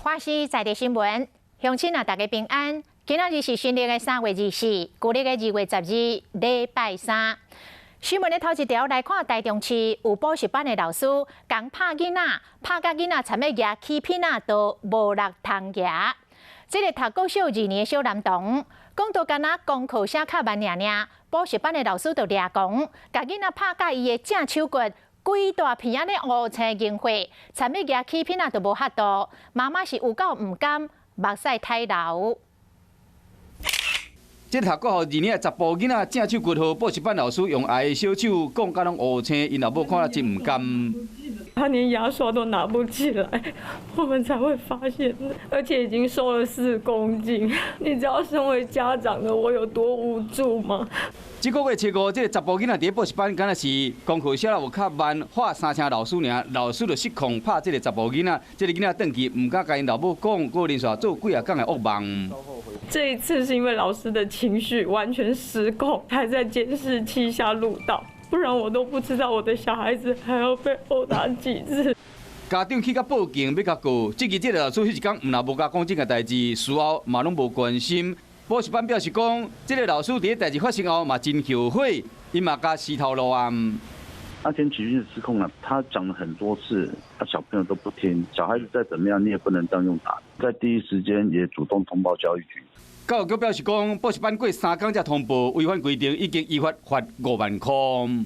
華視在地新聞，鄉親啊，大家平安。今仔日是新曆的3月24，舊曆的2月12，禮拜三。新聞的頭一條來看，台中市有補習班的老師共拍囡仔，拍甲囡仔差欲蜈起片仔都無力通蜈。這个讀國小二年的小男童，講到敢若功課寫較慢爾爾，補習班的老師就掠狂，共囡仔拍甲伊的正手骨規大片按呢烏青凝血，差欲蜈起片仔都無法度。媽媽是有夠毋甘，目屎刣流。這讀國校二年的查埔囡仔正手骨予補習班老師用愛的小手摃甲攏烏青，𪜶老母看了真毋甘。他連牙刷都拿不起來，我們才會發現，而且已經瘦了4公斤。你知道身為家長的我有多無助嗎？這個月初五，這个查埔囡仔佇補習班，敢若是功課寫得有較慢，喊三聲老師爾，老師就失控拍這个查埔囡仔，這个囡仔轉去毋敢共𪜶老母講，閣連續做幾仔工的噩夢。這一次是因為老師的情緒完全失控，還在監視器下錄到，不然我都不知道我的小孩子還要被毆打幾次。家長去共報警欲共告，這個這个老師彼一工毋但無共講這件代誌，事後嘛攏無關心。補習班表示講，這个老師佇代誌發生後嘛真後悔，伊嘛共死頭路啊。那天情緒失控了，他講了很多次，他小朋友都不聽。小孩子再怎麼樣，你也不能這樣用打。在第一時間也主動通報教育局。教育局表示講，補習班過三工才通報，違反規定，已經依法罰5萬塊。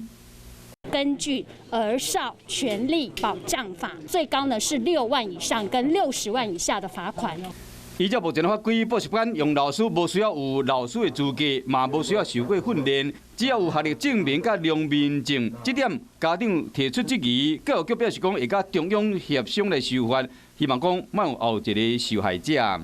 根據《兒少權利保障法》，最高呢是6萬以上跟60萬以下的罰款。依照目前的法規，補習班用老師無需要有老師的資格，嘛無需要受過訓練，只要有學歷證明佮良民證。這點家長提出質疑，教育局表示講會佮中央協商來修法，希望講莫有後一个受害者。